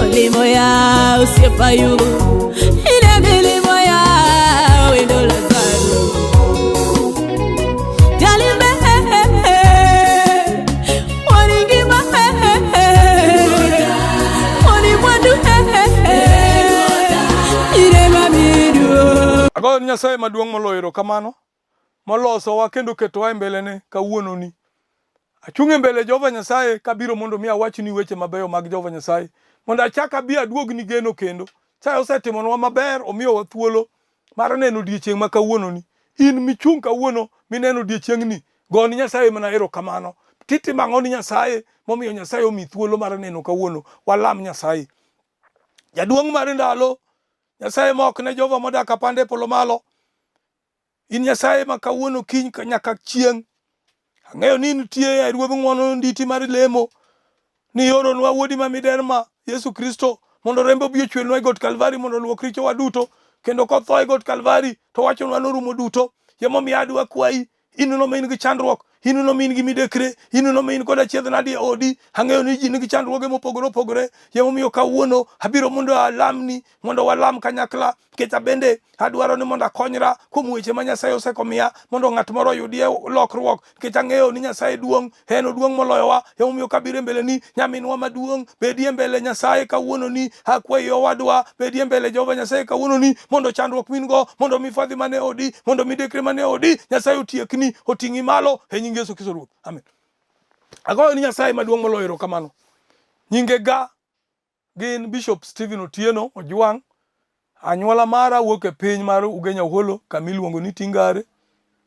Olimo ya osiepa Ayubu, in e milimo ya wendo Lazaro. Jalime waningima wani mwandu irema miduo. Agoyo ni Nyasaye maduong' moloyo erokamano molosowa kendo ketowa e mbelene kawuononi. Achung' e mbele Jehova Nyasaye kabiro mondo mi awachni weche mabeyo mag Jehova Nyasaye, mondo achak abi aduogni geno kendo. Nyasaye osetimonwa maber, omiyowa thuolo mar neno odiechieng' ma kawuononi. In michung' kawuono mineno odiechieng'ni, go ni Nyasaye mana erokamano. Titimo ang'o ni Nyasaye momiyo Nyasaye omi thuolo mar neno kawuono? Walam Nyasaye. Jaduong' mar ndalo, Nyasaye ma ok ne Jehova modak apanda e polo malo, In Nyasaye ma kawuono kiny nyaka chieng'. Ang'eyo ni nitie e Ruodh ng'wono nditi mar lemo. Ni ioronwa wuodi ma miderma, Yesu Kristo, mondo rembe obi ochwernwa e got Kalvari mondo oluok richowa duto. Kendo kotho e got Kalvari to wachonwa norumo duto. Emomiyo adwa kwayi, in no ma in gi chandruok, in no ma in gi midekre, in no ma in kod achiedh nadi e odi. Ang'eyo ni ji nigi chandruoge mopogore opogore. Emomiyo kawuono abiro mondo alamni, mondo walam kanyakla, nikech abende Adwaro ni mondo akonyra kuom weche ma Nyasaye osekomiya mondo ng'at moro oyudie lokruok nikech ang'eyo ni Nyasaye duong', en oduong' moloyowa. Emomiyo kabiro e mbeleni nyaminwa maduong', bedie mbele Nyasaye kawuononi. Akwayi owadwa, bedie mbele Jehova Nyasaye kawuononi mondo chandruok min go, mondo mifadhi mane odi, mondo midekre mane odi, Nyasaye otiekni, oting'i malo e nying Yesu Kristo Ruoth. Amen. Agoyo ni Nyasaye maduong' moloyo erokamano. Nyinge ga gin Bishop Stephen Otieno Ojwang'. Anyuola mara wuok e piny mar Ugenya Holo kama iluongo ni Tingare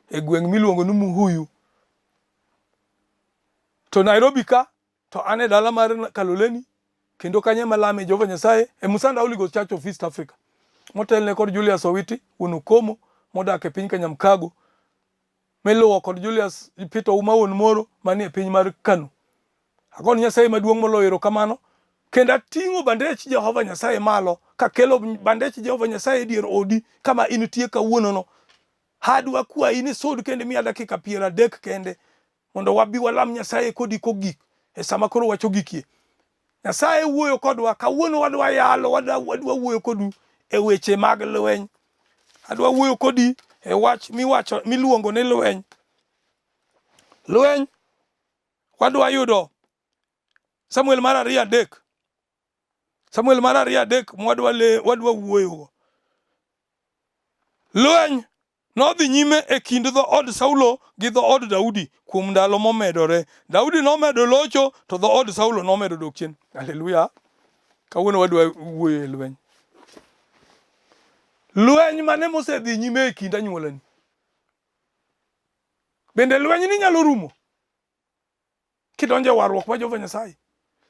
e gweng' miluongo ni Muhuyu. To Nairobi ka to an e dala mar Kaloleni kendo kanyo ema alame Jehova Nyasaye e Musanda Holy Ghost Church of East Africa motelne kod Julius Owiti wuon Okomo modak e piny Kanyamkago miluwo kod Julius Peter Ouma wuon Moro manie piny mar Kano. Agone Nyasaye maduong' moloyo erokamano kendo ating'o bandech Jehova Nyasaye malo kakelo bandech Jehova Nyasaye e dier odi kama intie kawuonono. Adwa kwayi ni sud kendo imiya dakika 30 kende mondo wabi walam Nyasaye kodi kogik e sama koro wacho gikie. Nyasaye wuoyo kodwa kawuono, wadwa yalo, wadwa wuoyo kodu e weche mag lweny. Adwa wuoyo kodi e wach miwacho miluongo ni lweny. Lweny wadwa yudo Samuel mar 2 3. Samuel mar 2 3 mwadwa le wadwa wuoyogo. Lweny nodhi nyime e kind dhood Saulo gi dhood Daudi kuom ndalo momedore. Daudi nomedo locho to dhood Saulo nomedo dok chien. Haleluya. Kawuono wadwa wuoyo e lweny. Lweny mane mosedhi nyime e kind anyuolani? Bende lweny ni nyalo rumo kidonjo e warruok mar Jehova Nyasaye?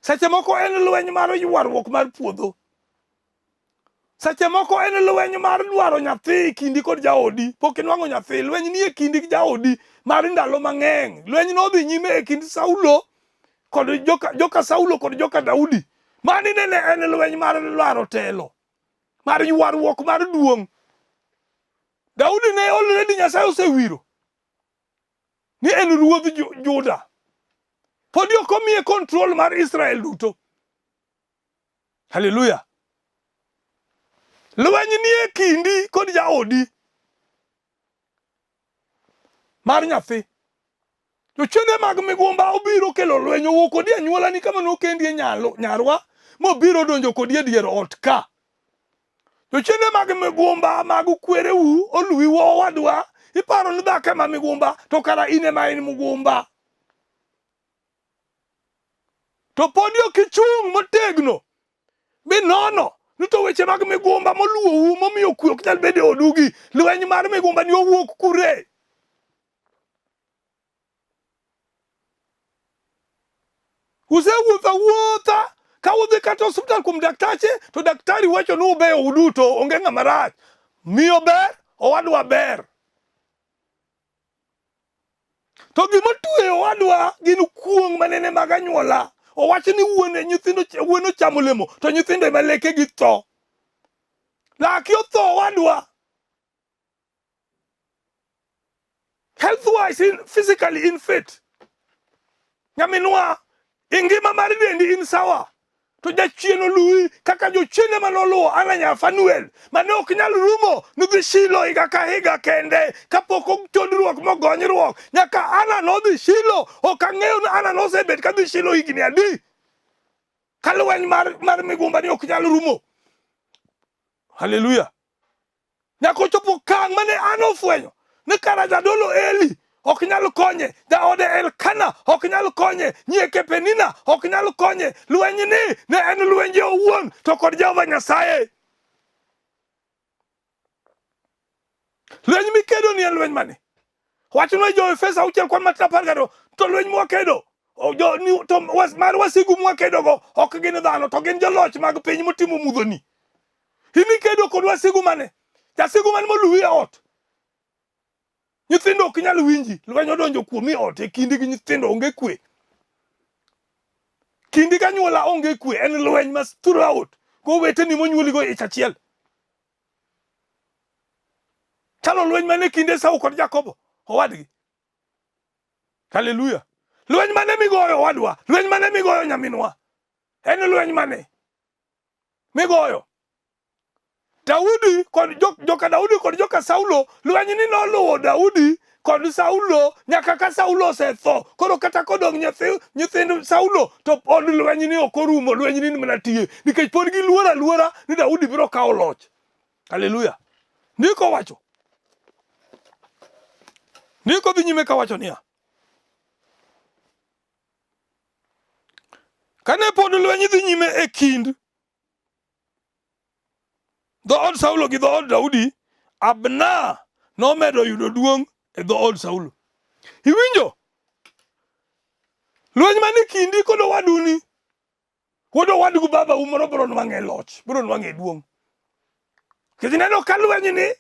Seche moko en lweny mar ywaruok mar puodho. Seche moko en lweny mar dwaro nyathi kindi kod jaodi. Pok inwang'o nyathi. Lweny ni e kindi gi jaodi mar ndalo mang'eny. Lweny nodhi nyime e kind Saulo kod joka Saulo kod joka Daudi. Mani nene en lweny mar lwaro telo, mar ywaruok mar duong'. Daudi ne already Nyasaye osewiro ni en ruodh Juda. Podi ok omiye control mar Israel duto. Haleluya. Lweny ni e kindi kod jaodi mar nyathi. Jochiende mag migumba obiro kelo lweny owuok kodi e anyuolani kama nokendie nyarwa mobiro donjo kodi e dier ot ka. Jochiende mag migumba mag kwereu oluwi owadwa, iparo ni dhako ema migumba to kara in ema in mugumba. To podi ok ichung' motegno minono ni to weche mag migumba moluwou momiyo kwe ok nyal bedo e odugi, lweny mar migumba ni owuok kure? Usewuotho awuotha ka udhi kata osiptal kuom daktache to daktari wacho ni ubeyo uduto, onge ng'ama rach. Miyo ber, owadwa ber. To gima otweyo owadwa gin kuong' manene mag anyuola. Owach ni wuone nyithindo wuon ochamo olemo to nyithindo ema lekegi tho. Laki otho owadwa. Health wise in physically in fit. Nyaminwa, ingima mar dendi in sawa. To jachien oluwi kaka jochiende mane oluwo Ana nyar Fanuel, mane ok nyal rumo nodhi Shilo higa ka higa kende kapok otodruok mogonyruok. Nyaka Ana nodhi Shilo, ok ang'eyo ni Ana nosebet kadhi Shilo higni adi. Ka lweny mar migumba ni ok nyal rumo. Haleluya. Nyaka ochopo okang' mane an ofwenyo ni kara jadolo Eli ok nyal konye, jaode Elkana ok nyal konye, nyieke Penina ok nyal konye. Lweny ni ne en lwenje owuon to kod Jehova Nyasaye. Lweny mikedo ni en lweny mane? Wachno e Jo-Efeso auchiel kwan matin 12 to lweny mwakedo to mar wasigu mwakedogo ok gin dhano to gin joloch mag piny motimo mudhoni. In ikedo kod wasigu mane? Jasigu mane moluwi e ot? Nyithindo ok nyal winji, lweny odonjo kuomi e ot, e kindi gi nyithindo onge kwe. Kindi gi anyuola onge kwe, en lweny ma throughout. Goweteni monyuoligo ich achiel. Chalo lweny mane kind Esau kod Jakobo owadgi. Haleluya. Lweny mane migoyo owadwa, lweny mane migoyo nyaminwa. En lweny mane migoyo? Daudi kod joka Daudi kod joka Saulo, lweny ni noluwo Daudi kod Saulo nyaka ka Saulo osetho. Koro kata kodong' nyithind Saulo to pod lweny ni ok orumo, lweny ni mana tie nikech pod giluoro aluora ni Daudi biro kawo loch. Haleluya. Ndiko wacho. Ndiko dhi nyime kawacho niya. Kane pod lweny dhi nyime e kind dhood Saulo gi dhood Daudi, Abner nomedo yudo duong' e dhood Saulo. Iwinjo? Lweny mane kindi kod owaduni, wuod owadgu babau moro biro nwang'e loch, biro nwang'e duong'. Nikech ineno ka lweny ni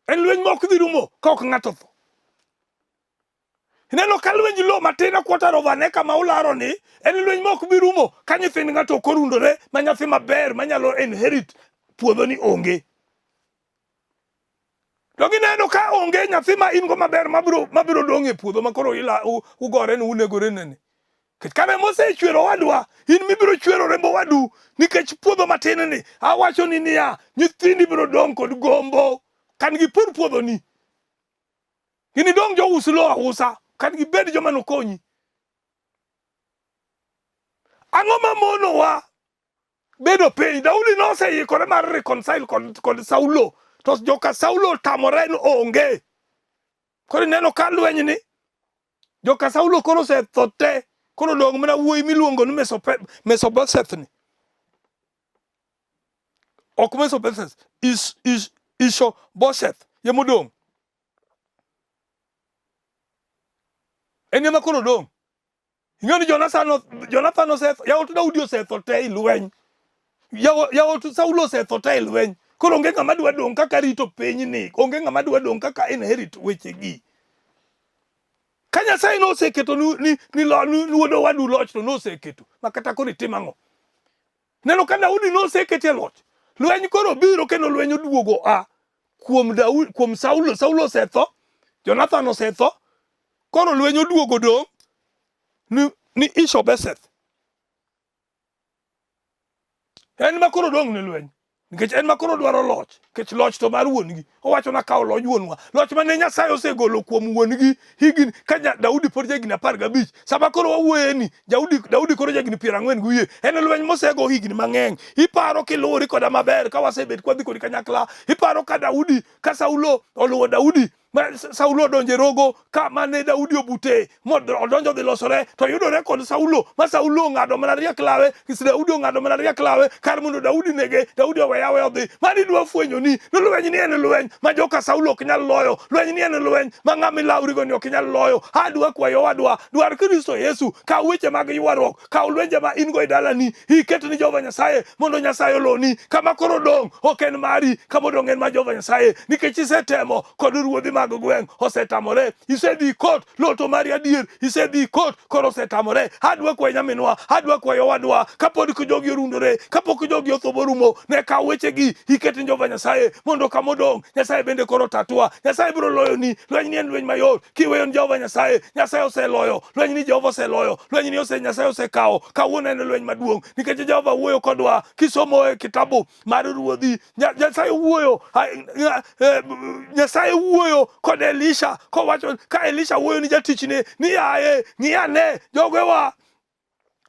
En lweny ma ok dhi rumo ka ok ng'ato otho. Ineno ka lwenj lowo matin a quarter of an acre ma ularo ni en lweny ma ok bi rumo ka nyithind ng'ato ok orundore ma nyathi maber manyalo inherit puodho ni onge. To gineno ka onge nyathi ma in go maber mabiro dong' e puodho ma koro ugore ni unegore nene. Nikech ka remo osechwero owadwa, in mibiro chwero remb owadu nikech puodho matin ni, awacho ni niya, nyithindi biro dong' kod gombo kan gipur puodhoni. Ginidong' jous lowo ausa, kan gibed joma nokonyi. Ang'o ma monowa bedo piny? Daudi noseikore mar reconcile kod Saulo, to joka Saulo otamore ni onge. Koro ineno ka lweny ni joka Saulo koro osetho te, koro odong' mana wuoyi miluongo ni Mesobosheth ni. Ok Mesobosheth, Ishobosheth ema odong'. En ema koro odong'. Ing'eyo ni Jonathan osetho, yawuot Daudi osetho te e lweny. Yawuot Saulo osetho te e lweny. Koro onge ng'ama dwa dong' kaka rito pinyni, onge ng'ama dwa dong' kaka inherit wechegi. Ka Nyasaye noseketo ni wuod owadu loch to noseketo, ma kata koro itim ang'o? Neno ka Daudi noseketi e loch. Lweny koro biro kendo lweny oduogo a kuom Daudi, kuom Saulo. Saulo osetho, Jonathan osetho, koro lweny oduogo dong' ni Ishobeseth. En ma koro dong' ne lweny. Nikech en ma koro dwaro loch, nikech loch to mar wuon-gi. Owacho nakawo loj wuonwa. Loch mane Nyasaye osegolo kuom wuon-gi higni ka Daudi pod jahigni 15. Sama koro wawuoyeni, Daudi koro jahigni 40 gi wiye. En lweny mosego higni mang'eny. Iparo kiluwori koda maber ka wasebet kwadhi kodi kanyakla. Iparo ka Daudi, ka Saulo oluwo Daudi ma Saulo odonjo e rogo ka mane Daudi obute odonjo dhi losore to yudore kod Saulo ma Saulo ong'ado mana riak lawe kis Daudi ong'ado mana riak lawe kar mondo Daudi nege Daudi oweya aweya odhi. Mani dwa fwenyo ni lweny ni en lweny ma joka Saulo ok nyal loyo, lweny ni en lweny ma ng'ama ilawrigo ni ok nyal loyo. Adwa kwayo owadwa, dwar Kristo Yesu, kaw weche mag ywaruok, kaw lwenje ma in go e dalani, iket ni Jehova Nyasaye mondo Nyasaye oloni. Kama koro dong' ok en mari, kama odong' en mar Jehova Nyasaye, nikech isetemo kod ruodhi. mag gweng' osetamore. Isedhi kot loto mari adier, isedhi kot koro osetamore. Adwa kwayi nyaminwa, adwa kwayi owadwa, kapod jogi orundore, kapok jogi otho borumo, ne kaw wechegi iket ne Jehova Nyasaye mondo kama odong' Nyasaye bende koro tatwa. Nyasaye biro loyoni. Lweny ni en lweny mayot kiweyo ni Jehova Nyasaye. Nyasaye oseloyo lweny ni, Jehova oseloyo lweny ni, ose Nyasaye osekawo. Kawuono en lweny maduong' nikech Jehova wuoyo kodwa kisomo e kitabu mar Ruodhi. Nyasaye wuoyo, Nyasaye wuoyo kod Elisha kowacho ka Elisha wuoyo ni jatichne ni yaye, ng'i ane jogewa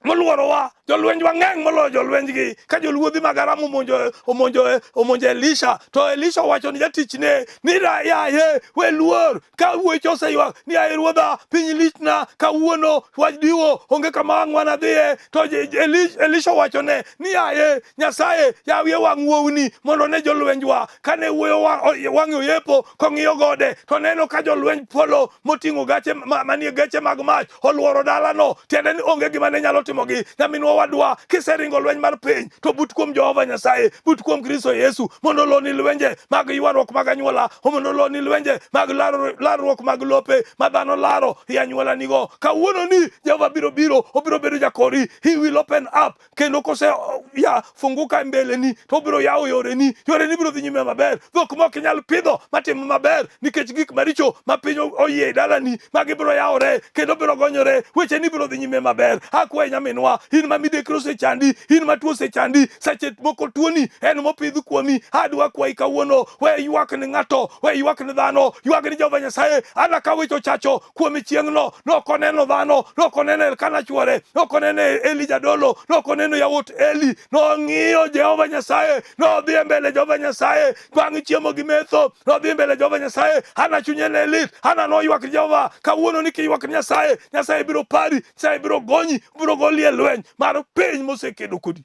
moluorowa, jolwenjwa ng'eny moloyo jolwenjgi. Ka joluodhi mag Aram omonjo omonjo omonjo Elisha, to Elisha owacho ni jatichne ni yaye, we luor. Ka wuoche oseywak ni yaye ruodha, piny lichna kawuono, wach diwo onge kama ang' wanadhiye. To Elisha owachone ni yaye Nyasaye, yawie wang' wuowni mondo ne jolwenjwa. Kane wuoyo wang'e oyepo kong'iyo gode, to neno ka jolwenj polo moting'o gache manie geche mag mach oluoro dalano, tiende ni onge gima ne nyalo timogi. Nyaminwa wadwa, kiseringo lweny mar piny, to but kuom Jehova Nyasaye, but kuom Kristo Yesu, mondo oloni lwenje mag ywaruok mag anyuola, mondo oloni lwenje mag larruok mag lope ma dhano laro e anyuola nigo. Kawuono ni Jehova biro biro, obiro bedo jakori. He will open up kendo kose ya funguka mbeleni to obiro yawo yoreni, yoreni biro dhi nyime maber. Dhok ma ok inyal pidho matimo maber nikech gik maricho ma piny oyie e dalani, magi biro yawore kendo biro gonyore, wecheni biro dhi nyime maber. Akwayi nyaminwa, in ma midekre osechandi, in ma tuo osechandi, seche moko tuoni en mopidh kuomi, adwa kwayi kawuono, we ywak ni ng'ato, we ywak ni dhano, ywak ni Jehova Nyasaye. Ana ka weche ochacho kuome chieng'no, nok oneno dhano, nok oneno Elkana chwore, nok oneno Eli jadolo, nok oneno yawuot Eli, nong'iyo Jehova Nyasaye, nodhi e mbele Jehova Nyasaye bang' chiemo gi metho, nodhi e mbele Jehova Nyasaye. Hana chunye ne lit, Hana noywak Jehova. Kawuono ni kiywak ni Nyasaye, Nyasaye biro pari, Nyasaye biro gonyi, biro goli e lweny mar piny mosekedo kodi.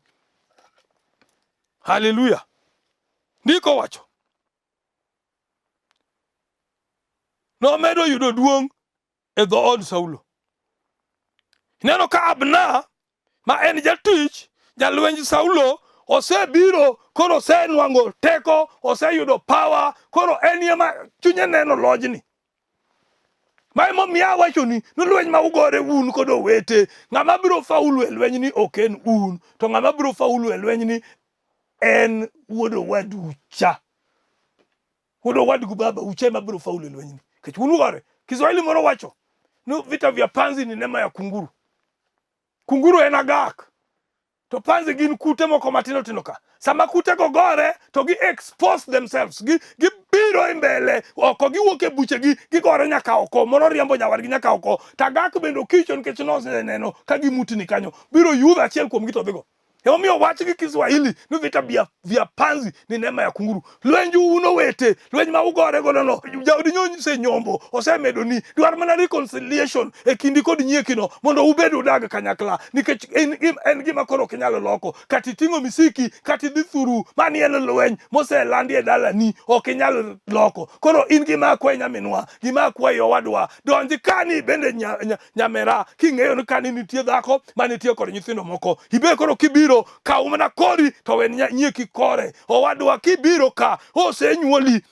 Haleluya! Ndiko wacho nomedo yudo duong' e dhood Saulo. Ineno ka Abner ma en jatich jalwenj Saulo osebiro koro osenwang'o teko, oseyudo power, koro en ema chunye neno lojni. Ma emomiyo awachoni ni lweny ma ugore un kod owete, ng'ama biro faulu e lwenyni ok en un, to ng'ama biro faulu e lwenyni en wuod owadu cha. Wuod owadgu baba ucha ema biro faulu e lwenyni. Nikech un ugore. Kiswahili moro wacho ni vita vya panzi ni neema ya kunguru. Kunguru en agak. To panzi gin kute moko matindo tindo ka. Sama kutego gore to gi expose themselves. Gi gibiro e mbele oko, giwuok e buchegi, gigore nyaka oko. Moro riembo nyawadgi nyaka oko. To agak bende okicho nikech noseneno ka gimutni kanyo. Biro yudho achiel kuomgi to dhigo. Emomiyo wach gi Kiswahili ni vita vya panzi ni neema ya kunguru. Lwenju un owete, lweny ma ugore godo no, jaodi nyosenyombo, osemedoni, dwar mana reconciliation e kindi kod nyiekino mondo ubed udag kanyakla, nikech en gima koro ok inyal loko. Kata iting'o misiki, kata idhi thuru, mani en lweny moselandi e dalani, ok inyal loko. Koro in gima akwayi nyaminwa, gima akwayi owadwa, donj kani bende nyamera king'eyo ni kani nitie dhako ma nitie kod nyithindo moko, ibe koro kibiro kaw mana kori to we nyieki kore. Owadwa kibiro ka osenyuoli,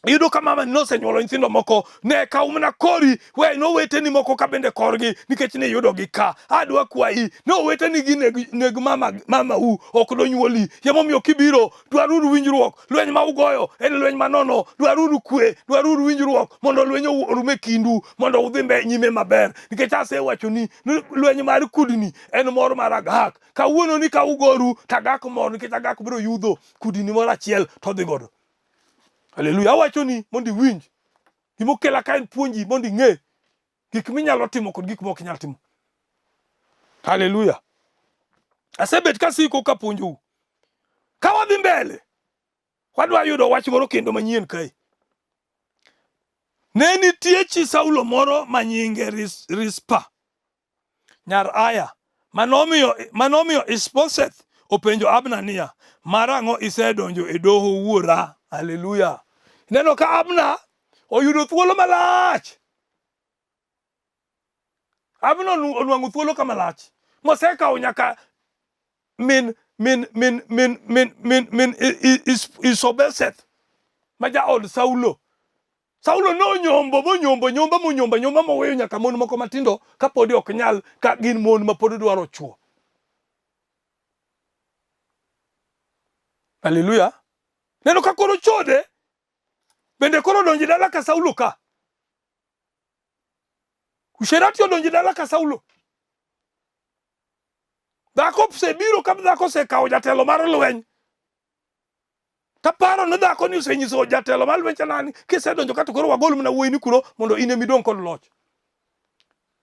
iyudo ka mama nosenyuolo nyithindo moko, ne kaw mana kori, we noweteni moko ka bende korgi nikech ni iyudogi ka. Adwa kwayi noweteni gi neg mama u ok donyuoli. Emomiyo kibiro dwaruru winjruok. Lweny ma ugoyo en lweny manono. Dwaruru kwe, dwaruru winjruok mondo lweny orum e kindu, mondo udhi nyime maber. Nikech asewachoni ni lweny mar kudni en mor mar agak. Kawuono ni ka ugoru to agak mor nikech agak biro yudho kudni moro achiel to odhi godo. Haleluya. Awachoni mondo iwinj. Gima okela ka en puonji mondo ing'e gik minyalo timo kod gik mok inyal timo. Haleluya. Asebet kasiko kapuonjou. Ka wadhi mbele, wadwa yudo wach moro kendo manyien kae. Ne nitie chi Saulo moro ma nyinge Rispa, nyar Aya, manomiyo Ishbosheth openjo Abner niya, marang'o isedonjo e doho wuora? Haleluya. Ineno ka Abner oyudo thuolo malach. Abner onwang'o thuolo kama lach mosekawo nyaka min min min min min min min Ishbosheth ma jaod Saulo. Saulo nonyombo monyombo nyomba monyombo nyomba moweyo nyaka mon moko matindo kapodi ok nyal ka gin mon ma pod dwaro chwo. Haleluya. Neno ka koro chode bende koro odonjo dala ka Saulo ka. Usherati odonjo dala ka Saulo. Dhako osebiro ka dhako osekawo jatelo mar lweny. Taparo ni dhako ni osenyiso jatelo mar lweny cha nani kisedonjo ka to koro wagol mana wuoyi ni kuro mondo in ema idong' kod loch.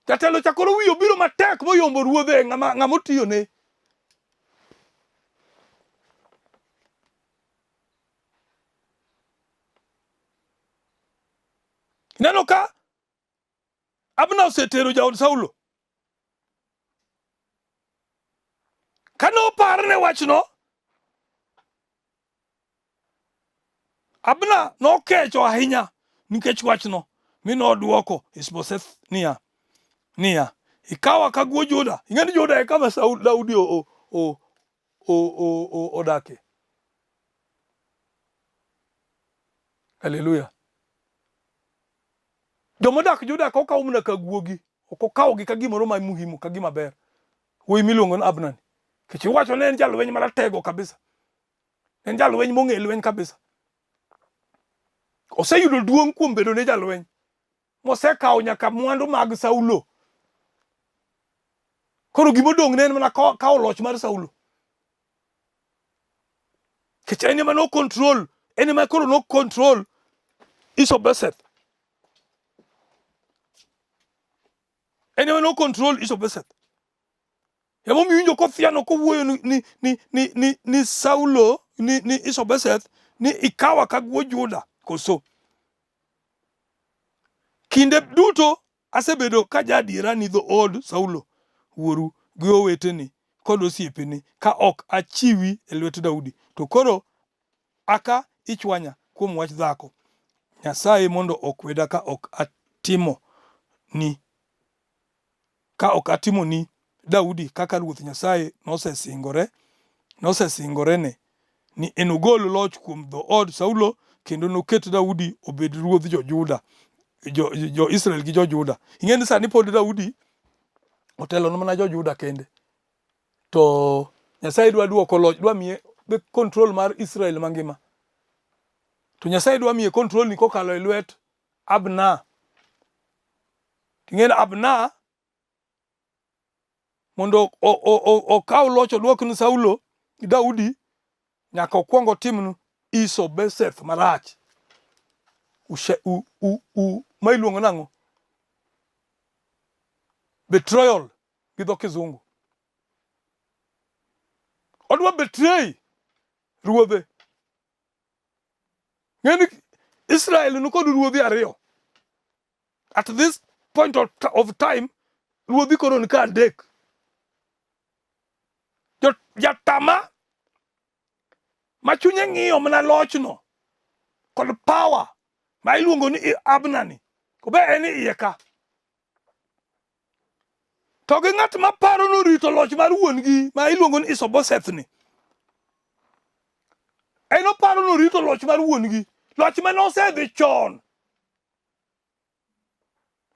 Jatelo cha koro wiye obiro matek moyombo ruodhe ng'ama ng'ama otiyone. Ineno ka Abner osetero jaod Saulo. Kane oparne wachno, Abner nokecho ahinya nikech wachno, mi nodwoko Ishbosheth niya, niya, ikawa ka guo Juda. Ing'e ni Juda e kama Saul, Daudi o, o, o, o, o, odakie. Haleluya. Joma odak Juda ok okaw mana ka guogi, ok okawgi ka gimoro ma muhimu, ka gima ber. Wuoyi miluongo ni Abner ni. Nikech iwacho ni en jalweny maratego kabisa. En jalweny mong'e lweny kabisa. Oseyudo duong' kuom bedo ne jalweny. Mosekawo nyaka mwandu mag Saulo. Koro gima odong' ne en mana kawo loch mar Saulo. Nikech en ema no control, en ema koro no control Ishbosheth. En ema no control Ishbosheth. Emomiyo iwinjo kothiano kowuoyo ni, ni, ni, ni, ni, ni Saulo ni, ni Ishbosheth ni ikawa ka guo Juda koso. Kinde duto asebedo ka jaadiera ni dhood Saulo wuoru gi oweteni kod osiepeni ka ok achiwi e lwet Daudi. To koro aka ichwanya kuom wach dhako. Nyasaye mondo okweda ka ok atimo ni ka ok atimo ni Daudi kaka Ruoth Nyasaye nosesingore nosesingorene ni enogol loch kuom dhood Saulo kendo noket Daudi obed ruodh jo-Juda jo-Israel gi jo-Juda. Ing'e ni sani pod Daudi otelo ne mana jo-Juda kende. To Nyasaye dwa duoko loch, dwa miye control mar Israel mangima. To Nyasaye dwa miye control ni kokalo e lwet Abner. Ting'e ni Abner mondo okaw loch oduok ni Saulo Daudi nyaka okwong otim Ishbosheth marach. Ushe, u, u, u, ma iluongo nang'o? Betrayal gi dho kizungu. Odwa betray ruodhe. Ng'eni Israel nikod ruodhi ariyo. At this point of, of time, ruodhi koro ni ka adek. Jatama ma chunye ng'iyo mana lochno kod power ma iluongo ni Abner ni, obe en iye ka. To gi ng'at ma paro norito loch mar wuon-gi ma iluongo ni Ishbosheth ni. En oparo norito loch mar wuon-gi, loch mane osedhi chon.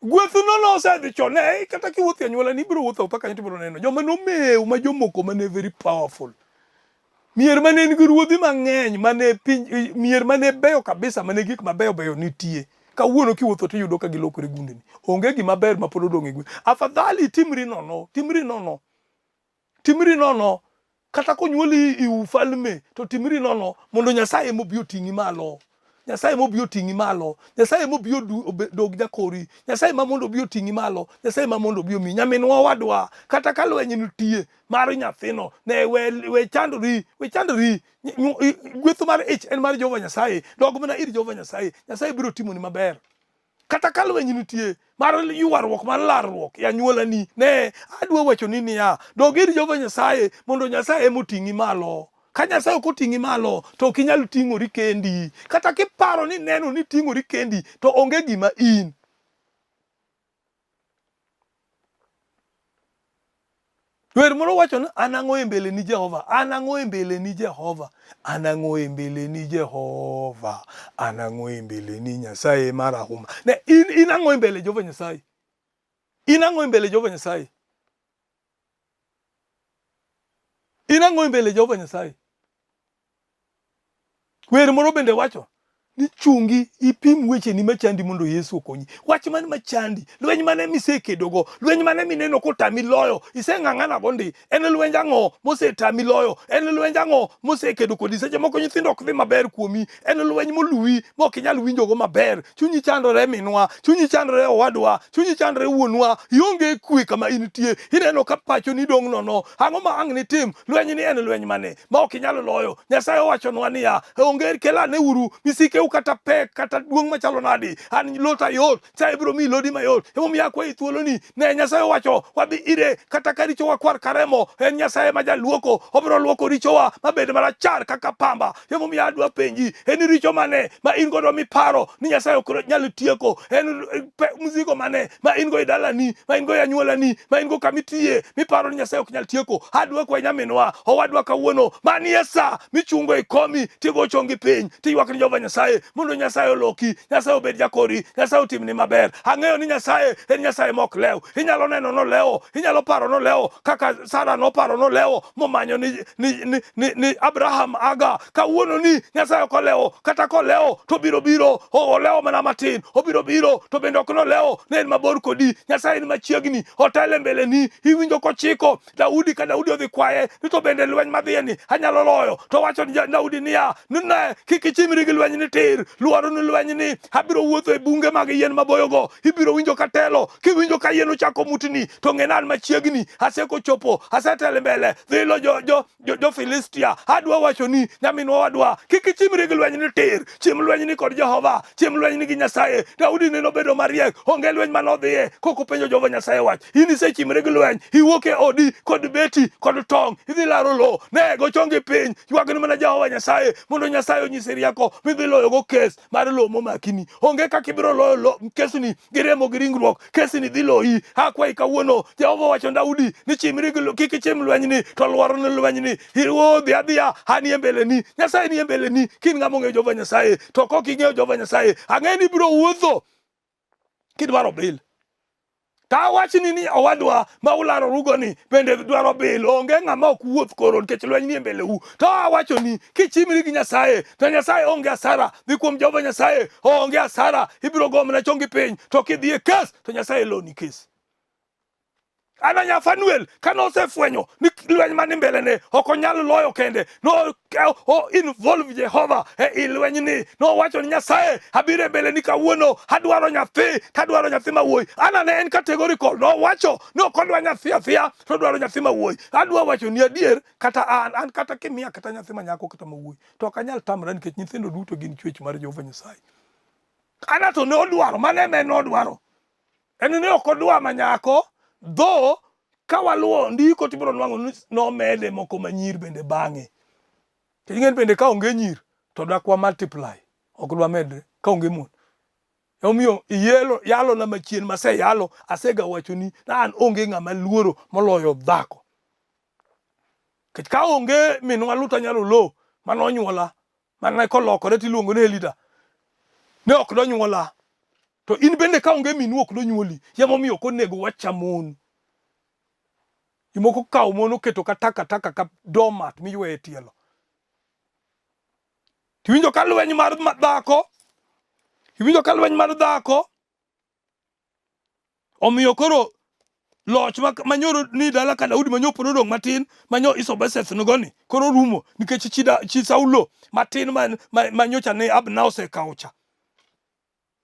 Gweth no nosedhi chon. Ne, kata kiwuotho e anyuola ni ibiro wuotho awuotha kanyo to ibiro neno joma nomew ma jomoko mane very powerful. Mier mane nigi ruodhi mang'eny mane piny mier mane beyo kabisa mane gik mabeyo beyo nitie. Kawuono kiwuotho to iyudo ka gilokore gundni. Onge gima ber ma pod odong' e gweng'. Afadhali timri nono, timri nono. Timri nono. Kata konyuoli i ufalme to timri nono mondo Nyasaye mobi oting'i malo. Nyasaye mobi oting'i malo. Nyasaye mobi odog jakori. Nyasaye ma mondo obi oting'i malo. Nyasaye ma mondo obi omi. Nyaminwa owadwa, kata ka lweny nitie mar nyathino, ne we, we chandori, we chandori. Gweth mar ich en mar Jehova Nyasaye. Dog mana ir Jehova Nyasaye. Nyasaye biro timoni maber. Kata ka lweny nitie mar ywaruok mar larruok e anyuolani, ne adwa wachoni niya, dog ir Jehova Nyasaye mondo Nyasaye ema oting'i malo. Ka Nyasaye ok oting'i malo, to ok inyal ting'ori kendi. Kata kiparo ni neno ni ting'ori kendi, to onge gima in. Wer moro wacho ni an ang'o e mbele ni Jehova, an ang'o e mbele ni Jehova, an ang'o e mbele ni Jehova, an ang'o e mbele ni Nyasaye marahuma. Ne in in ang'o e mbele Jehova Nyasaye? In ang'o e mbele Jehova Nyasaye? In ang'o e mbele Jehova Nyasaye? Wer moro bende wacho ni chungi ipim wecheni machandi mondo Yesu okonyi. Wach mane machandi? Lweny mane misekedogo? Lweny mane mineno kotami loyo? Iseng'ang'ana go ndi. En lwenj ang'o mosetami loyo? En lwenj ang'o mosekedo kodi? Seche moko nyithindo ok dhi maber kuomi. En lweny moluwi ma ok inyal winjogo maber. Chunyi chandore minwa, chunyi chandore owadwa, chunyi chandore wuonwa. Ionge kwe kama intie. Ineno ka pachoni dong' nono. Ang'o ma ang' nitim? Lweny ni en lweny mane? ma ok inyal loyo. Nyasaye owachonwa niya, onge kelane uru misikeu kata pek kata duong' machalo nadi, an lota yot, Nyasaye biro miyi lodi mayot. Emomiyo akwayi thuoloni, ne Nyasaye owacho wadhi ire kata ka richowa kwar ka remo, en Nyasaye ma jaluoko, obiro luoko richowa mabed marachar kaka pamba. Emomiyo adwa penji, en richo mane ma in godo miparo ni Nyasaye ok nyal tieko? En mzigo mane ma in go e dalani, ma in go e anyuolani, ma in go kama itiye, miparo ni Nyasaye ok nyal tieko? Adwa kwayi nyaminwa, owadwa kawuono, mani e sa michungo e komi, tigo chongi piny, tiywak ni Jehova Nyasaye mondo Nyasaye oloki, Nyasaye obed jakori, Nyasaye otimni maber. Ang'eyo ni Nyasaye en Nyasaye mok lew. Inyalo neno nolewo, inyalo paro nolewo kaka Sara noparo nolewo momanyo ni, ni, ni, ni, ni Abraham Aga. Kawuono ni Nyasaye ok olewo, kata kolewo to obiro biro, olewo mana matin, obiro biro to bende ok nolewo, ne en mabor kodi. Nyasaye ni machiegni, otelo e mbeleni, iwinjo kochiko Daudi ka Daudi odhi kwaye ni to bende lweny madhiye ni anyalo loyo, to wacho ni Daudi niya, ni ne kik ichimri gi lweny ni tir, luoro ni lweny ni abiro wuotho e bunge mag yien maboyogo, ibiro winjo ka telo, kiwinjo ka yien ochako mutni to ng'e an machiegni, aseko chopo, asetelo mbele, dhi ilo jo, jo, jo, jo Filistia. Adwa wacho ni nyaminwa wadwa, kik ichimri gi lweny ni tir, chim lweny ni kod Jehova, chim lweny ni gi Nyasaye. Daudi ne nobedo mariek, onge lweny mane odhiye kok openjo Jehova Nyasaye wach. In isechimri gi lweny, iwuok e odi kod beti kod tong', idhi laro lowo, ne go chongi piny, ywagni mana Jehova Nyasaye mondo Nyasaye onyisi rieko midhi loyogo kes mar lowo momakini. Onge kaka ibiro loyo lo, kesni gi remo gi ringruok, kesni dhi loyi. Akwayi kawuono, Jehova owacho Daudi ni chimri gi kik ichim lwenyni, to lwar ni lwenyni. Idhi adhiya, anie mbeleni, Nyasaye nie mbeleni. Kin ng'ama ong'eyo Jehova Nyasaye, to kok ing'eyo Jehova Nyasaye, ang'e ni ibiro wuotho kidwaro bil. Ka awachni ni owadwa ma ularorugo ni bende dwaro bil, onge ng'ama ok wuoth koro nikech lweny nie mbeleu. To awachoni kichimri gi Nyasaye to Nyasaye onge asara. Dhi kuom Jehova Nyasaye onge asara, ibiro go mana chongi piny. To kidhi e kes to Nyasaye loni kes. Ana nya Fanuel kane osefwenyo ni lweny mani mbelene ok onyal loyo kende, no o involve Jehova e i lwenyni. Nowacho ni Nyasaye, abiro e mbeleni kawuono, adwaro nyathi, tadwaro nyathi ma wuoyi. Ana ne en categorical, nowacho ni ok odwa nyathi athiya, to odwaro nyathi ma wuoyi. Adwa wacho ni adier, kata an, an kata kimiya kata nyathi ma nyako kata ma wuoyi, to ok anyal tamra nikech nyithindo duto gin chwech mar Jehova Nyasaye. Ana to ne odwaro, mano ema en odwaro. En ne ok odwa ma nyako, though ka waluwo ndiko to ibiro nwang'o ni nomede moko ma nyir bende bang'e. To ing'e ni bende ka onge nyir to dak wa multiply, ok dwamedre ka onge mon. Emomiyo iyelo yalo na machien maseyalo asega wachoni ni an onge ng'ama luoro moloyo dhako. Nikech ka onge minwa Luta Nyalolo manonyuola mana kolokore tiluongo ni Elida ne ok donyuola. To in bende ka onge minu ok donyuoli. Emomiyo ok onego wacha mon. Jomoko kawo mon oketo ka takataka ka doormat miyweyo e tielo. Tiwinjo ka lweny mar dhako, iwinjo ka lweny mar dhako omiyo koro loch manyoro ni dala ka Daudi manyo pod odong' matin manyo Isoboseth nigo ni koro rumo nikech chi, chi Saulo matin manyocha ne Abner osekawo cha.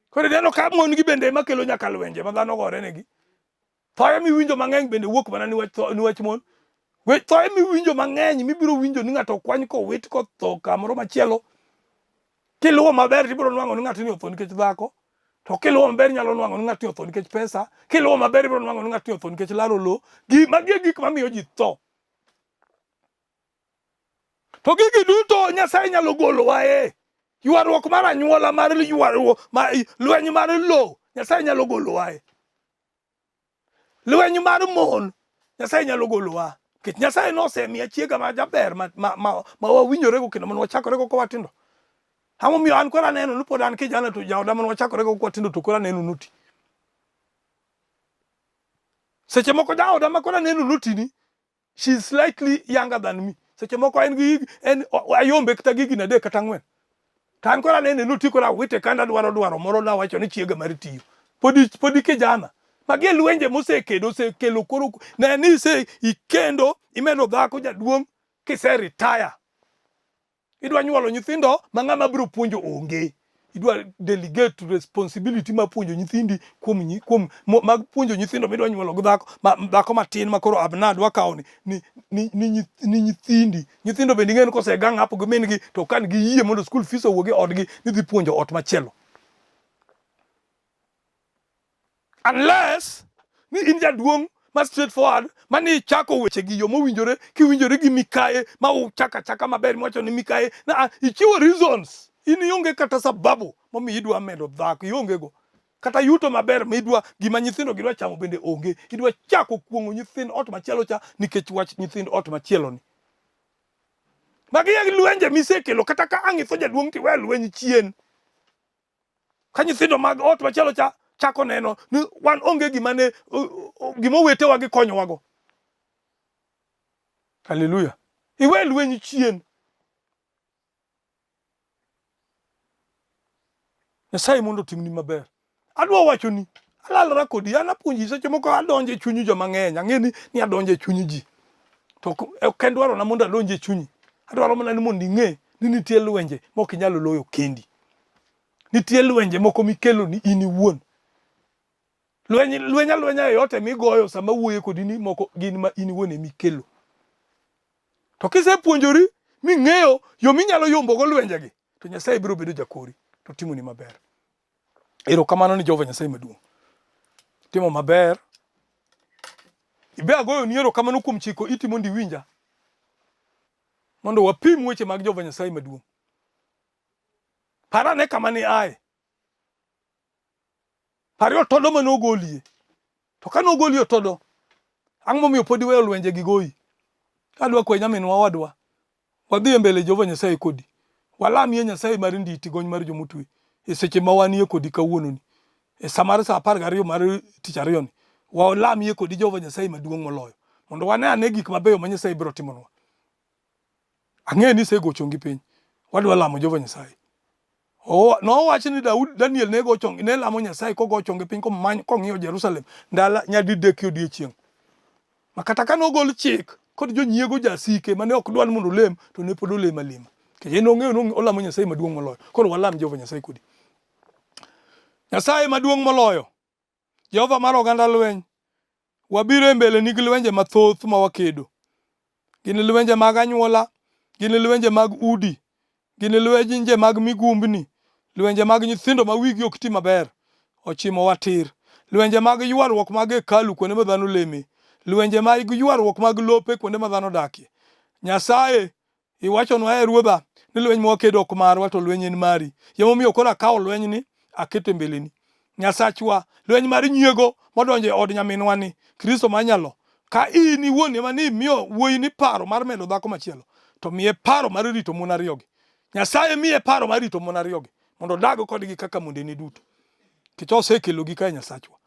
Koro ineno ka mon gi bende ema kelo nyaka lwenje ma dhano gore negi. Thoye miwinjo mang'eny bende wuok mana niwach mon. Thoye miwinjo mang'eny mibiro winjo ni ng'ato okwany kowit kotho kamoro machielo. Kiluwo maber tibiro nwang'o ni ng'atni otho nikech dhako. To kiluwo maber inyalo nwang'o ni ng'atni otho nikech pesa. Kiluwo maber ibiro nwang'o ni ng'atni otho nikech laro lowo. Magi e gik mamiyo ji tho. To gigi duto Nyasaye nyalo golowa e ywaruok mar anyuola mar ywaruok ma lweny mar lowo Nyasaye nyalo golowa e lweny mar mon Nyasaye nyalo golowa. Nikech Nyasaye nosemiya chiega ma jaber ma, ma, ma, ma wawinjorego kendo mane wachakorego ka watindo. Ang'o momiyo an koro aneno ni pod an kijana to jaoda mane wachakorego ka watindo to koro aneno noti. Seche moko jaoda ma koro aneno notini, she is slightly younger than me. Seche moko en gi en ayombe kata gi higni 3 kata 4. To an koro anene noti koro awite kanda dwaro dwaro moro nawacho ni chiega mar tiyo. Podi podi kijana. Magi e lwenje mosekedo osekelo koro ne ni ise ikendo imedo dhako jaduong' kise retire. Idwa nyuolo nyithindo ma ng'ama biro puonjo onge. Idwa delegate responsibility mar puonjo nyithindi kuom kuom mag puonjo nyithindo midwa nyuolo gi dhako ma, dhako matin ma koro Abna dwa kawo ni ni, ni, ni, ni nyithindi. Nyithindo bende ing'eyo ni kose gang up gi min gi to kan giyie mondo school fees owuog e odgi ni dhi puonjo ot machielo. Unless ni in jaduong' ma straightforward ma ni ichako weche gi yo mowinjore kiwinjore gi mikaye ma uchako achaka maber miwacho ni mikaye na ah, ichiwo reasons in ionge kata sababu momiyo idwa medo dhako ionge go kata yuto maber midwa gima nyithindo gidwa chamo bende onge idwa chako kuong'o nyithind ot machielo cha nikech wach nyithind ot machielo ni magi e lwenje misekelo kata ka ang' itho jaduong' tiwe lweny chien Ka nyithindo mag ot machielo cha chako neno ni wan onge gima ne gima owetewa gikonyowago. Haleluya. Iwe lweny chien. Nyasaye mondo otimni maber. Adwa wachoni, alalora kodi, an apuonji seche moko adonjo e chuny joma ng'eny, ang'e ni, ni adonjo e chuny ji. To ok en dwarona mondo adonj e chunyi. Adwaro mana ni mondo ing'e ni nitie lwenje mok inyal loyo kendi. Nitie lwenje moko mikelo ni in iwuon. Lweny, lweny alwenya yoyote migoyo sama wuoyo kodi ni moko gin ma in iwuon emikelo. To kisepuonjori ming'eyo yo minyalo yombogo lwenjegi, to Nyasaye biro bedo jakori to timoni maber. Erokamano ni Jehova Nyasaye maduong'. Timo maber. Ibe agoyoni erokamano kuom chiko iti mondo iwinja. Mondo wapim weche mag Jehova Nyasaye maduong'. Par ane kama ne aye. Parie otodo mane ogolie. To kane ogoli otodo, ang'o momiyo pod iweyo lwenje gi goyi? Adwa kwayi nyaminwa owadwa, wadhi e mbele Jehova Nyasaye kodi. Walamie Nyasaye mar nditi gony mar jomotwe e seche ma wanie kodi kawuononi. E sa mar sa 12 mar tich ariyoni, walamie kodi Jehova Nyasaye maduong' moloyo mondo wane ane gik mabeyo ma Nyasaye biro timonwa. Ang'eyo ni isego chongi piny. Wadwa lamo Jehova Nyasaye. Nowach ni Daud, Daniel ne go chonge, ne lamo Nyasaye kogo chonge piny komany kong'iyo Jerusalem ndala nyadidek e odiechieng'. Ma kata ka nogol chik kod jonyiego jasike mane ok dwar mondo olem to ne pod olemo alema. Nikech en ong'eyo ni olamo Nyasaye maduong' moloyo. Koro walam Jehova Nyasaye kodi. Nyasaye maduong' moloyo. Jehova mar oganda lweny, wabiro e mbeleni gi lwenje mathoth ma wakedo. Gin lwenje mag anyuola, gin lwenje mag udi, gin lwenje mag migumbni, lwenje mag nyithindo ma wigi ok ti maber, ochimowa tir, lwenje mag ywaruok mag hekalu kuonde ma dhano leme, lwenje mag ywaruok mag lope kuonde ma dhano odakie. Nyasaye Iwachonwa, yaye Ruodha, ni lweny ma wakedo ok marwa, to lweny en mari. Emomiyo koro akawo lwenyni aketo e mbeleni. Nyasachwa, lweny mar nyiego modonjo e od nyaminwani, Kristo manyalo. Ka in iwuon ema ni imiyo wuoyini paro mar medo dhako machielo, to miye paro mar rito mon ariyogi. Nyasaye miye paro mar rito mon ariyogi, mondo odag kodgi kaka mondene duto. Nikech osekelogi kae Nyasachwa.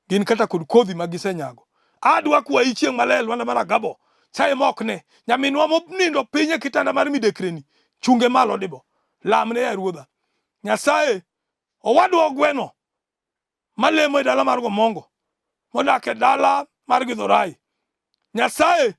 Gin kata kod kodhi ma gisenyago. Adwa kwayi chieng' maler lwanda mar Agabo, chaye mokne, nyaminwa monindo piny e kitanda mar midekreni, chunge malo dibo. Lamne ya Ruodha. Nyasaye, owadwa Ogweno malemo e dala mar Gomongo, modak e dala mar Githurai. Nyasaye,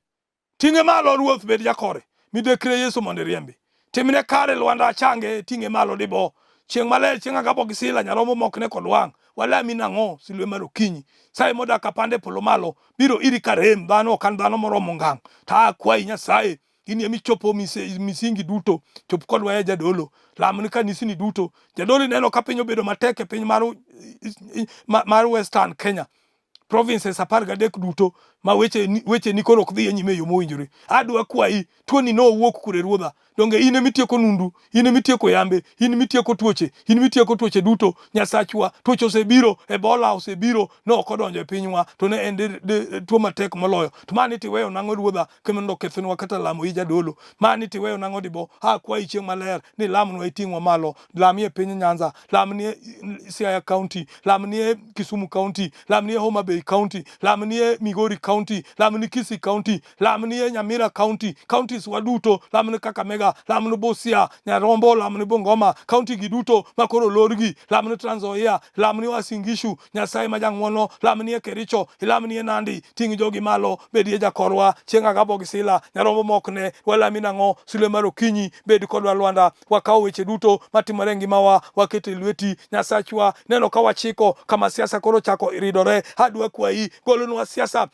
Ting'e malo Ruoth, bed jakore. Midekre Yesu mondo iriembi. Timne kare Lwanda achange, ting'e malo dibo. Chieng' maler, chieng' Agabo gi Sila, nyarombo mokne kod wang'. Walami nang'o, sulwe mar okinyi. Saye modak apande polo malo, biro iri ka rem, dhano ok an dhano moromo ngang'. Ta akwayi Nyasaye, in ema ichopo misingi duto, chop kodwa ya jadolo. Lamni kanisni duto. Jadolo ineno ka piny obedo matek e piny mar Western Kenya. Provinces 13 duto. Ma weche ni, weche ni koro ok dhi e nyime e yo mowinjore. Adwa kwayi, tuoni nowuok kure ruodha? Donge in emitieko nundu, in emitieko yambe, in emitieko tuoche, in emitieko tuoche duto. Nyasachwa, tuoche osebiro, Ebola osebiro, ne ok odonjo e pinywa, to ne en tuo matek moloyo. To mani tiweyo nang'o ruodha, mondo okethnwa kata lamo i jadolo? Mani tiweyo nang'o dibo? Akwayi chieng' maler ni lamnwa iting'wa malo, lamie piny Nyanza, lamnie Siaya County, lamnie Kisumu County, lamnie Homa Bay County, lamnie Migori County, lamni Kisii County, lamnie Nyamira County, counties wa duto, lamni Kakamega, lamni Busia, Nyarombo, lamni Bungoma, county gi duto makoro olorgi, lamni Trans Nzoia, lamni Uasin Gishu, Nyasaye ma jang'wono, lamnie Kericho, ilamnie Nandi, ting' jogi malo, bedie jakorwa, chieng' Agabo gi Sila, Nyarombo mokne, walami nang'o, sulwe mar okinyi, bed kodwa Lwanda, wakawo weche duto matimore e ngimawa waketo e lweti Nyasachwa. Neno ka wachiko kama siasa koro chako ridore, adwa kwayi golonwa siasa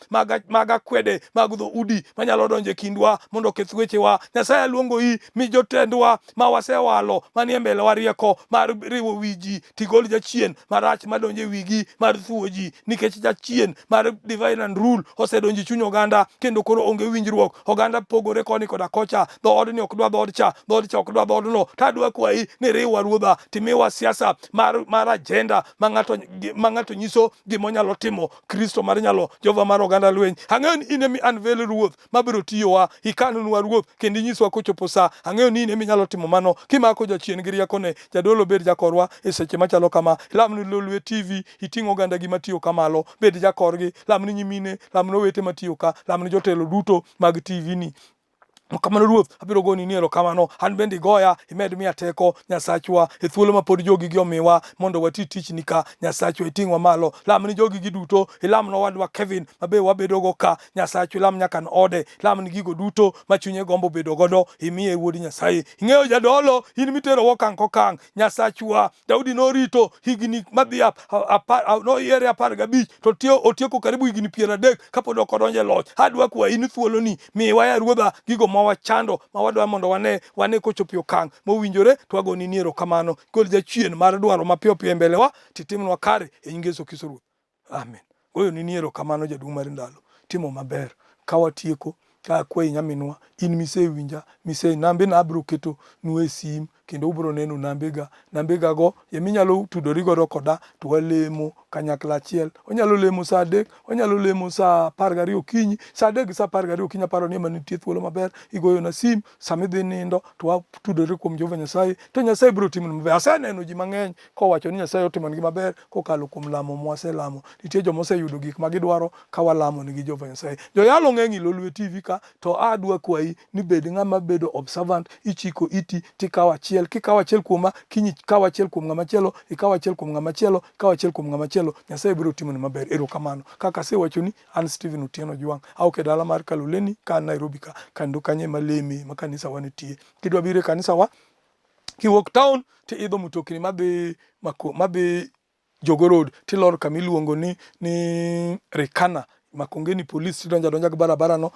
mag akwede mag dhoudi manyalo donjo e kindwa mondo oketh wechewa. Nyasaye aluongoi mi jotendwa ma wasewalo manie mbelewa rieko mar riwo wi ji tigol jachien marach madonjo e wigi mar thuwo ji nikech jachien mar divide and rule osedonjo e chuny oganda kendo koro onge winjruok oganda pogore koni koda kocha dhoodni ok dwa dhood cha dhood cha ok dwa dhoodno to adwa kwayi ni riwwa ruodha timiwa siasa mar, mar agenda ma ng'ato ma ng'ato nyiso gima onyalo timo Kristo mar nyalo Jehova mar oganda lweny ang'eyo ni in emi unveil ruoth mabiro tiyowa ikanonwa ruoth kendo inyiswa kochopo sa ang'eyo ni in emi nyalo timo mano kimako jachien gi riekone jadolo bed jakorwa e seche machalo kama lamni Lolwe TV iting' oganda gi matiyo kamalo bed jakorgi lamni nyimine lamni owete matiyo ka lamni jotelo duto mag TV ni kamano ruoth abiro goni ni erokamano an bende igoya imed miya teko nyasachwa e thuolo ma pod jogi gi omiwa mondo wati tichni ka nyasachwa iting'wa malo lam ni jogi gi duto ilam nowadwa Kevin ma be wabedogo ka nyasachwa ilam nyaka ode lam ni gigo duto ma chunye gombo bedo godo imiye wuod Nyasaye ing'eyo jadolo in mitero okang' kokang' nyasachwa Daudi norito higni madhi noyiere 15 to otieko karibu higni 30 kapod ok odonjo e loch. Adwa kwayi ni thuoloni miwa ya ruodha gigo ma wachando ma wadwa mondo wane wane kochopo e okang' mowinjore to wagoni ni erokamano. Gol jachien mar dwaro mapiyo piyo e mbelewa titimnwa kare e nying Yesu Kristo Ruoth. Amen. Goyoni ni erokamano jaduong' mar ndalo. Timo maber. Ka watieko, ka akwayi nyaminwa, in misewinja, mise nambe na abiro keto nu e sim kendo ubiro neno nambega. Nambega go eminyalo tudori godo koda to walemo kanyakla achiel. Onyalo lemo saa 3, onyalo lemo saa 12 okinyi, saa 3 gi saa 12 okinyi aparo ni ema nitie thuolo maber. Igoyona sim sama idhi nindo to watudore kuom Jehova Nyasaye to Nyasaye biro timoni maber. Aseneno ji mang'eny kowacho ni Nyasaye otimonigi maber kokalo kuom lamo mwaselamo. Nitie joma oseyudo gik ma gidwaro ka walamo nigi Jehova Nyasaye. Joyalo ng'eny e Lolwe TV ka to adwa kwayi ni bed ng'ama bedo observant, ichiko iti tikawo achiel, kikawo achiel kuoma, kiny ikaw achiel kuom ng'ama chielo, ikaw achiel kuom ng'ama chielo, ikaw achiel kuom ng'ama chielo, Nyasaye biro timoni maber. Erokamano. Kaka asewachoni, an Stephen Otieno Ojwang', awuok e dala mar Kaloleni ka an Nairobi ka, kendo kanyo ema aleme ma kanisa wa nitie. Kidwa biro e kanisa wa, kiwuok town tiidho mtokni madhi madhi Jogoo Road tilor kama iluongo ni Rikana Makongeni Police tidonjo adonja gi barabara no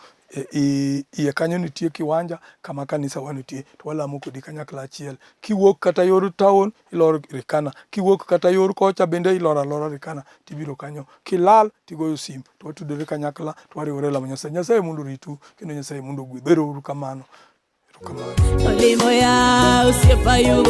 iye kanyo nitie kiwanja kama kanisa wa nitie to walamo kodi kanyakla achiel. Kiwuok kata yor town ilor Rikana, kiwuok kata yor kocha bende ilor alora Rikana tibiro kanyo. Kilal tigoyo sim to watudore kanyakla to wariwore e lamo Nyasaye. Nyasaye mondo oritu kendo Nyasaye mondo ogwedhu. Ero uru kamano. Olimo ya osiepa yu